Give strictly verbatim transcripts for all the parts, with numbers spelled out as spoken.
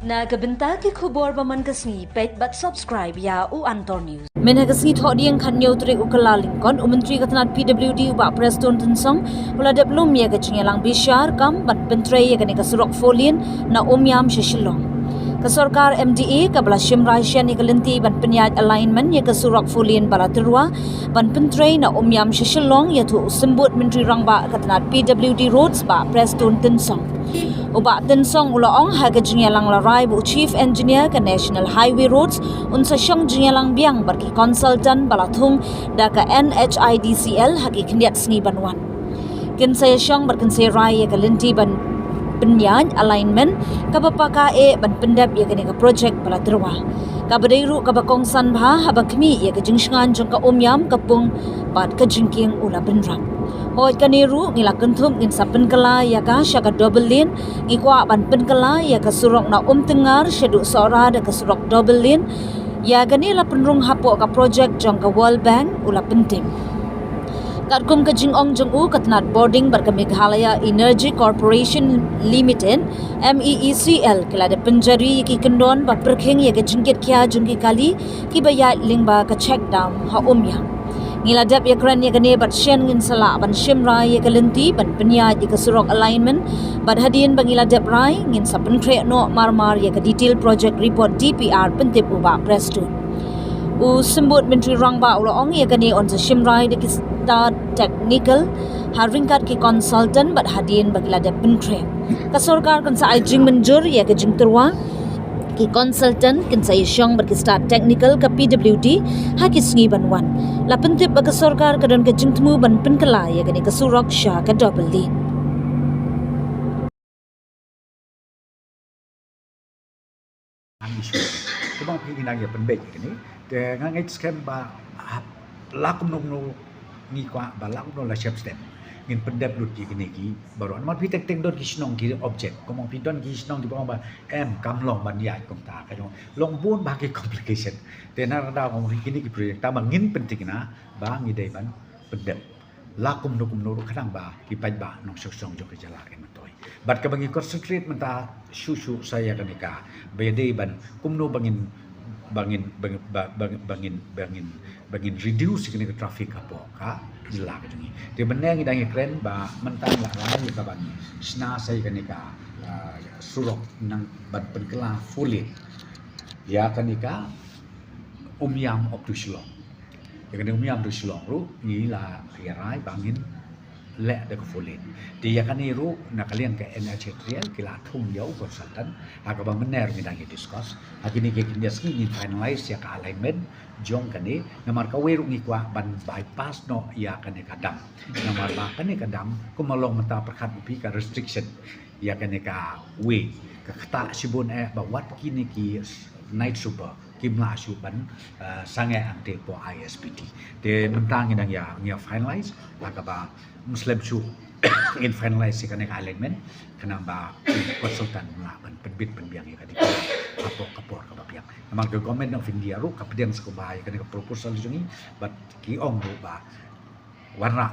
Na ka bynta ki khubor ba man ka sngi, peit bad subscribe ïa u Antor News. Mynha ka sngi Thohdieng khathynñiew tarik u Kyllalyngkot, u Myntri ka tnat P W D u Bah Prestone Tynsong u la dep lum ïa ka jingïalang bishar kam ban pyntrei ïa kane ka surok four lane na Umiam sha Shillong. Ka sorkar M D A kaba la shim rai shen ïa ka lynti ban pynïaid alignment ïa ka surok four lane ba la tyrwa ban pyntrei na Umiam sha Shillong, ïathuh u Symbud Myntri Rangbah ka tnat P W D Roads Bah Prestone Tynsong. U Bah Tynsong u la ong ha ka jingïalang la rai ba u Chief Engineer ka National Highway Roads un sa shong jingïalang biang bad ki consultant ba la thung da ka N H I D C L ha ki khyndiat sngi ban wan. Kin sa ïashong bad kin sa rai ïa ka lynti ban pynïaid alignment kaba paka eh ban pyndep ïa kane ka project ba la tyrwa, kaba dei ruh kaba kongsan bha haba khmih ïa ka jingshngaiñ jong ka Umiam, ka pung bad ka jingkieng u la bynrap. Hooid, kane ruh ngi la kynthup ngin sa pynkylla ïa ka sha ka double lane. Ngi kwah ban pynkylla ïa ka surok na Umtyngngar shaduh Sohra da ka surok double lane. Ïa kane la pynrung hapoh ka project jong ka World Bank, u la pyntip. Katkum ka jingong jong u, ka tnat bording bad ka Meghalaya Energy Corporation Limited, M E E C L, ki la dep pynjari ïa ki kyndon ba pyrkhing ïa ka jingkit khia jong ki kali kiba ïaid lyngba ka check dam ha Umiam. Ngi la dep ïakren ïa kane bad shen ngin sa lah ban shim rai ïa ka lynti ban pynïaid ïa ka surok alignment, bad hadien ba ngi la dep rai ngin sa pynkhreh noh marmar ïa ka detail project report, D P R, pyntip u Bah Prestone. U Symbud Myntri Rangbah u la ong ïa kane un sa shim rai da ki stad technical ha ryngkat ki consultant bad hadien ba ki la dep pynkhreh, ka sorkar kan sa ai jingmynjur ïa ka jingtyrwa. Ki consultant kin sa ïashong bad ki stad technical ka P W D ha ki sngi ban wan. La pyntip ba ka sorkar ka don ka jingthmu ban pynkylla ïa kane ka surok sha ka double lane. Ang issue. Kumba phi ngi nang ïa pynbeit ïa kane. Te nga ngeit skhem ba, ah, la kumno kumno ngi kwah ba la kumno la shep stem ngin pyndep lut ïa kine ki baroh. Namar phi teng teng don ki shnong ki object. Kumba phi don ki shnong kiba ong ba em kam long ban ïaid kumta, ka jong long bun bah ki complication. Te na ka daw kumba kine ki project tang ba ngin pynthikna ba ngi dei ban pyndep la kumno kumno ruh khnang ba ki paidbah nongshong shnong jong ka jylla kin myntoi. Bad kaba ngi concentrate mynta shuh shuh sa ïa kane ka ba ïadei ban kumno ba ngin, ba ngin, ba ngin, ba, ba, ba ngin, ba ngin, ba ngin reduce ïa kane ka traffic hapoh ka jylla ka jong ngi. Te mynne ngi dang ïakren ba mynta ngi la rai ïa ka ban shna sa ïa kane ka, ah, surok nang ban pynkylla four lane ïa kane ka Umiam up to Shillong. Ïa kane Umiam to Shillong ruh ngi la ïa rai ba ngin leh da ka four lane. Te ïa kane ruh na ka liang ka N H A I D C L ki la thung ïa u consultant ha kaba mynne ruh ngi dang ïa discuss. Ha kine ki khyndiat sngi ngin finalize ïa ka alignment jong kane, namar kawei ruh ngi kwah ban bypass noh ïa kane ka dam. Namar ba kane ka dam kumba long mynta pyrkhat u phi ka restriction ïa kane kawei, ka ktah shibun eh ba wat kine ki night super kim lah shuh ban, eh, sangeh hangtei hapoh I S P T. Te mynta ngi dang ïa, ngi ïa finalize, ha kaba ym slem shuh ngin finalize ïa kane ka alignment khnang ba consultant lah ban pynbit pynbiang ïa ka detail hapoh ka por kaba biang. Namar ka Government of India ruh ka pdiang sngewbha ïa kane ka proposal jong ngi, bad ki ong ruh ba wanrah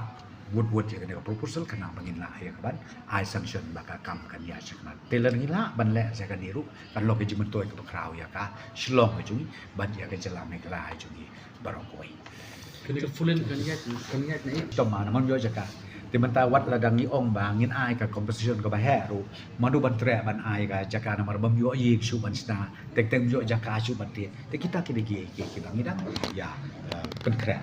wut wut ïa kane ka proposal khnang ba ngin lah ïa ka ban ai sanction ba ka kam kan ïaid shakhmat. Te lada ngi lah ban leh ïa kane ruh kan long ka jingmyntoi kaba khraw ïa ka Shillong ka jong ngi bad ïa ka jylla Meghalaya jong ngi baroh kawei. Kane ka four lane kan ïaid, kan ïaid na i. Tang ma namar ym ïoh jaka. Te mynta wat lada ngi ong ba ngin ai ka compensation kaba heh ruh, mano ban treh ban ai ka jaka namar bym ïoh ïing shuh ban shna, teng teng ym ïoh jaka shuh ban tied. Te kita ki dei ki, ki, kiba ngi dang ïa, eh, pynkhreh.